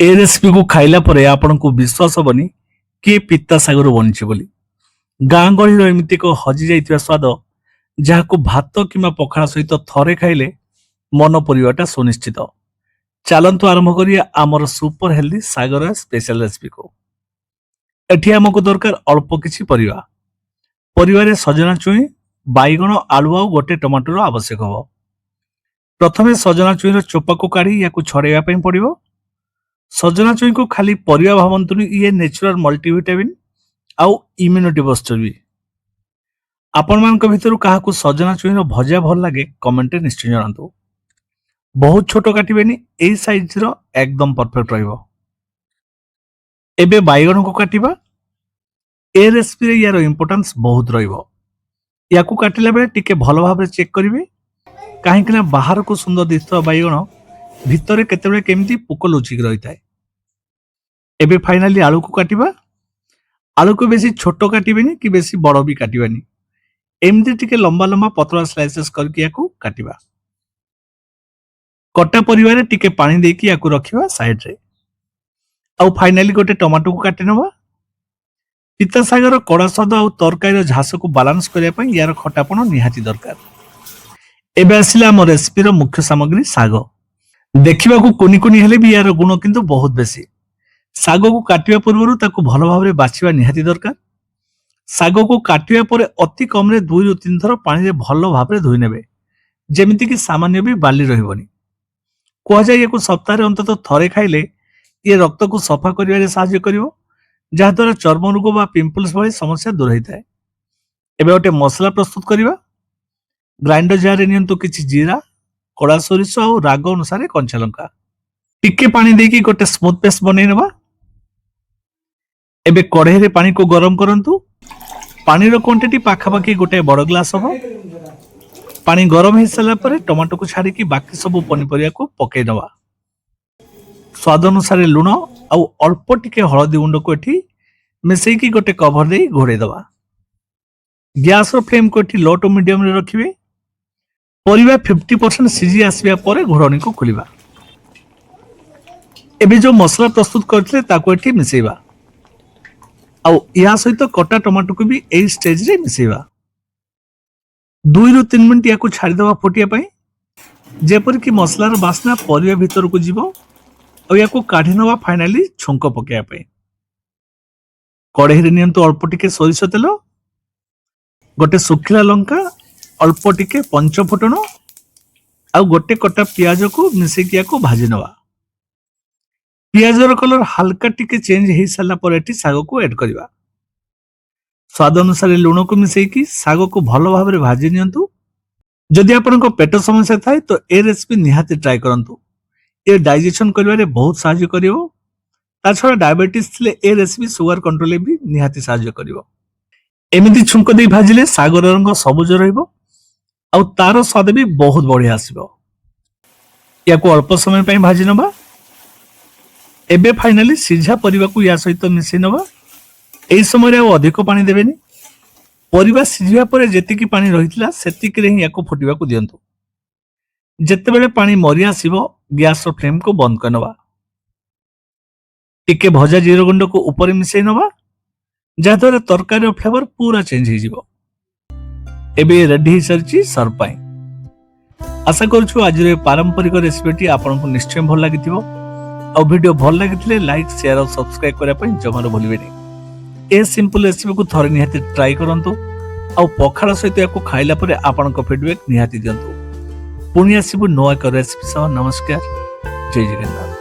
ଏ ରେସିପିକୁ ଖାଇଲା ପରେ ଆପଣଙ୍କୁ ବିଶ୍ୱାସ ହବନି କି ଏ ପିତା ଶାଗରୁ ବନିଛି ବୋଲି। ଗାଁ ଗହଳିର ଏମିତି ଏକ ହଜି ଯାଇଥିବା ସ୍ୱାଦ, ଯାହାକୁ ଭାତ କିମ୍ବା ପଖାଳ ସହିତ ଥରେ ଖାଇଲେ ମନ ପୁରିବାଟା ସୁନିଶ୍ଚିତ। ଚାଲନ୍ତୁ ଆରମ୍ଭ କରିବା ଆମର ସୁପର ହେଲ୍ଦି ଶାଗର ସ୍ପେଶାଲ ରେସିପିକୁ। ଏଠି ଆମକୁ ଦରକାର ଅଳ୍ପ କିଛି ପରିବା। ପରିବାରେ ସଜନା ଛୁଇଁ, ବାଇଗଣ, ଆଳୁ ଆଉ ଗୋଟେ ଟମାଟୋର ଆବଶ୍ୟକ ହେବ। ପ୍ରଥମେ ସଜନା ଛୁଇଁର ଚୋପାକୁ କାଢ଼ି ୟାକୁ ଛଡ଼େଇବା ପାଇଁ ପଡ଼ିବ। ସଜନା ଛୁଇଁକୁ ଖାଲି ପରିବା ଭାବନ୍ତୁନି, ଇଏ ନ୍ୟାଚୁରାଲ ମଲ୍ଟିଭିଟାମିନ୍ ଆଉ ଇମ୍ୟୁନିଟି ବୁଷ୍ଟର ବି। ଆପଣମାନଙ୍କ ଭିତରୁ କାହାକୁ ସଜନା ଛୁଇଁର ଭଜା ଭଲ ଲାଗେ, କମେଣ୍ଟରେ ନିଶ୍ଚୟ ଜଣାନ୍ତୁ। ବହୁତ ଛୋଟ କାଟିବେନି, ଏଇ ସାଇଜର ଏକଦମ ପରଫେକ୍ଟ ରହିବ। ଏବେ ବାଇଗଣକୁ କାଟିବା। ଏ ରେସିପିରେ ୟାର ଇମ୍ପୋର୍ଟାନ୍ସ ବହୁତ ରହିବ। ୟାକୁ କାଟିଲା ବେଳେ ଟିକେ ଭଲ ଭାବରେ ଚେକ୍ କରିବେ, କାହିଁକି ନା ବାହାରକୁ ସୁନ୍ଦର ଦିଶୁଥିବା ବାଇଗଣ ଭିତରେ କେତେବେଳେ କେମିତି ପୋକ ଲୁଚିକି ରହିଥାଏ। ଏବେ ଫାଇନାଲି ଆଳୁକୁ କାଟିବା। ଆଳୁକୁ ବେଶୀ ଛୋଟ କାଟିବେନି କି ବେଶୀ ବଡ଼ ବି କାଟିବାନି। ଏମିତି ଟିକେ ଲମ୍ବା ଲମ୍ବା ପତଳା ସ୍ଲାଇସେସ୍ କରିକି ୟାକୁ କାଟିବା। କଟା ପରିବାରେ ଟିକେ ପାଣି ଦେଇକି ୟାକୁ ରଖିବା ସାଇଡରେ। ଆଉ ଫାଇନାଲି ଗୋଟେ ଟମାଟୋକୁ କାଟି ନେବା। ପିତା ଶାଗର କଡ଼ା ସ୍ୱାଦ ଆଉ ତରକାରୀର ଝାସକୁ ବାଲାନ୍ସ କରିବା ପାଇଁ ୟାର ଖଟାପଣ ନିହାତି ଦରକାର। ଏବେ ଆସିଲା ଆମ ରେସିପିର ମୁଖ୍ୟ ସାମଗ୍ରୀ, ଶାଗ। ଦେଖିବାକୁ କୁନି କୁନି ହେଲେ ବି ୟାର ଗୁଣ କିନ୍ତୁ ବହୁତ ବେଶୀ। ଶାଗକୁ କାଟିବା ପୂର୍ବରୁ ତାକୁ ଭଲ ଭାବରେ ବାଛିବା ନିହାତି ଦରକାର। ଶାଗକୁ କାଟିବା ପରେ ଅତି କମରେ 2ରୁ 3 ଥର ପାଣିରେ ଭଲ ଭାବରେ ଧୋଇ ନେବେ, ଯେମିତିକି ସାମାନ୍ୟ ବି ବାଲି ରହିବନି। କୁହାଯାଏ, ୟାକୁ ସପ୍ତାହରେ ଅନ୍ତତଃ ଥରେ ଖାଇଲେ ଇଏ ରକ୍ତକୁ ସଫା କରିବାରେ ସାହାଯ୍ୟ କରିବ, ଯାହାଦ୍ୱାରା ଚର୍ମ ରୋଗ ବା ପିମ୍ପଲ୍ସ ଭଳି ସମସ୍ୟା ଦୂର ହୋଇଥାଏ। ଏବେ ଗୋଟେ ମସଲା ପ୍ରସ୍ତୁତ କରିବା। ଗ୍ରାଇଣ୍ଡର ଜାରରେ ନିଅନ୍ତୁ କିଛି ଜିରା, କଳା ସୋରିଷ ଆଉ ରାଗ ଅନୁସାରେ କଞ୍ଚା ଲଙ୍କା। ଟିକେ ପାଣି ଦେଇକି ଗୋଟେ ସ୍ମୁଥ ପେଷ୍ଟ ବନେଇ ନେବା। ଏବେ କଢେଇରେ ପାଣିକୁ ଗରମ କରନ୍ତୁ। ପାଣିର କ୍ୱାଣ୍ଟିଟି ପାଖାପାଖି ଗୋଟେ ବଡ଼ ଗ୍ଲାସ ହବ। ପାଣି ଗରମ ହେଇସାରିଲା ପରେ ଟମାଟୋକୁ ଛାଡ଼ିକି ବାକି ସବୁ ପନିପରିବାକୁ ପକେଇ ନେବା। ସ୍ୱାଦ ଅନୁସାରେ ଲୁଣ ଆଉ ଅଳ୍ପ ଟିକେ ହଳଦୀ ଗୁଣ୍ଡକୁ ଏଠି ମିଶେଇକି ଗୋଟେ କଭର ଦେଇ ଘୋଡ଼େଇ ଦେବା। ଗ୍ୟାସର ଫ୍ଲେମକୁ ଏଠି ଲୋ ଟୁ ମିଡିୟମରେ ରଖିବେ। ପରିବା 50% ସିଝି ଆସିବା ପରେ ଘୋଡ଼ଣୀକୁ ଖୋଲିବା। ଏବେ ଯୋଉ ମସଲା ପ୍ରସ୍ତୁତ କରିଥିଲେ, ତାକୁ ଏଠି ମିଶେଇବା ଆଉ ଏହା ସହିତ କଟା ଟମାଟୋକୁ ବି ଏଇ ଷ୍ଟେଜରେ ମିଶେଇବା। 2ରୁ 3 ମିନିଟ୍ ୟାକୁ ଛାଡ଼ିଦେବା ଫୁଟିବା ପାଇଁ, ଯେପରିକି ମସଲାର ବାସ୍ନା ପରିବା ଭିତରକୁ ଯିବ। ଆଉ ୟାକୁ କାଢି ନେବା ଫାଇନାଲି ଛୁଙ୍କ ପକେଇବା ପାଇଁ। କଢେଇରେ ନିଅନ୍ତୁ ଅଳ୍ପ ଟିକେ ସୋରିଷ ତେଲ, ଗୋଟେ ଶୁଖିଲା ଲଙ୍କା, ଅଳ୍ପ ଟିକେ ପଞ୍ଚ ଫୁଟଣ ଆଉ ଗୋଟେ କଟା ପିଆଜକୁ ମିଶେଇକି ୟାକୁ ଭାଜି ନେବା। ପିଆଜର କଲର ହାଲକା ଟିକେ ଚେଞ୍ଜ ହେଇସାରିଲା ପରେ ଏଠି ଶାଗକୁ ଆଡ୍ କରିବା। ସ୍ୱାଦ ଅନୁସାରେ ଲୁଣକୁ ମିଶେଇକି ଶାଗକୁ ଭଲ ଭାବରେ ଭାଜି ନିଅନ୍ତୁ। ଯଦି ଆପଣଙ୍କ ପେଟ ସମସ୍ୟା ଥାଏ, ତ ଏ ରେସିପି ନିହାତି ଟ୍ରାଏ କରନ୍ତୁ। ଏ ଡାଇଜେସନ କରିବାରେ ବହୁତ ସାହାଯ୍ୟ କରିବ। ତା ଛଡ଼ା ଡାଇବେଟିସ୍ ଥିଲେ ଏ ରେସିପି ସୁଗାର କଣ୍ଟ୍ରୋଲରେ ବି ନିହାତି ସାହାଯ୍ୟ କରିବ। ଏମିତି ଛୁଙ୍କ ଦେଇ ଭାଜିଲେ ଶାଗର ରଙ୍ଗ ସବୁଜ ରହିବ ଆଉ ତାର ସ୍ୱାଦ ବି ବହୁତ ବଢିଆ ଆସିବ। ୟାକୁ ଅଳ୍ପ ସମୟ ପାଇଁ ଭାଜି ନେବା। ଏବେ ଫାଇନାଲି ସିଝା ପରିବାକୁ ୟା ସହିତ ମିଶେଇ ନେବା। ଏହି ସମୟରେ ଆଉ ଅଧିକ ପାଣି ଦେବେନି। ପରିବା ସିଝିବା ପରେ ଯେତିକି ପାଣି ରହିଥିଲା, ସେତିକିରେ ହିଁ ୟାକୁ ଫୁଟିବାକୁ ଦିଅନ୍ତୁ। ଯେତେବେଳେ ପାଣି ମରି ଆସିବ, ଗ୍ୟାସର ଫ୍ଲେମକୁ ବନ୍ଦ କରିନେବା। ଟିକେ ଭଜା ଜିରା ଗୁଣ୍ଡକୁ ଉପରେ ମିଶେଇ ନେବା, ଯାହାଦ୍ୱାରା ତରକାରୀର ଫ୍ଲେଭର ପୁରା ଚେଞ୍ଜ ହେଇଯିବ। ଏବେ ରେଡି ହେଇସାରିଛି ସର୍ଭ ପାଇଁ। ଆଶା କରୁଛୁ, ଆଜିର ଏ ପାରମ୍ପରିକ ରେସିପିଟି ଆପଣଙ୍କୁ ନିଶ୍ଚୟ ଭଲ ଲାଗିଥିବ। ଆଉ ଭିଡ଼ିଓ ଭଲ ଲାଗିଥିଲେ ଲାଇକ୍, ସେୟାର ଆଉ ସବସ୍କ୍ରାଇବ କରିବା ପାଇଁ ଜମାରୁ ଭୁଲିବେନି। ଏ ସିମ୍ପଲ ରେସିପିକୁ ଥରେ ନିହାତି ଟ୍ରାଏ କରନ୍ତୁ ଆଉ ପଖାଳ ସହିତ ୟାକୁ ଖାଇଲା ପରେ ଆପଣଙ୍କ ଫିଡବ୍ୟାକ୍ ନିହାତି ଦିଅନ୍ତୁ। ପୁଣି ଆସିବୁ ନୂଆ ଏକ ରେସିପି ସହ। ନମସ୍କାର, ଜୟ ଜଗନ୍ନାଥ।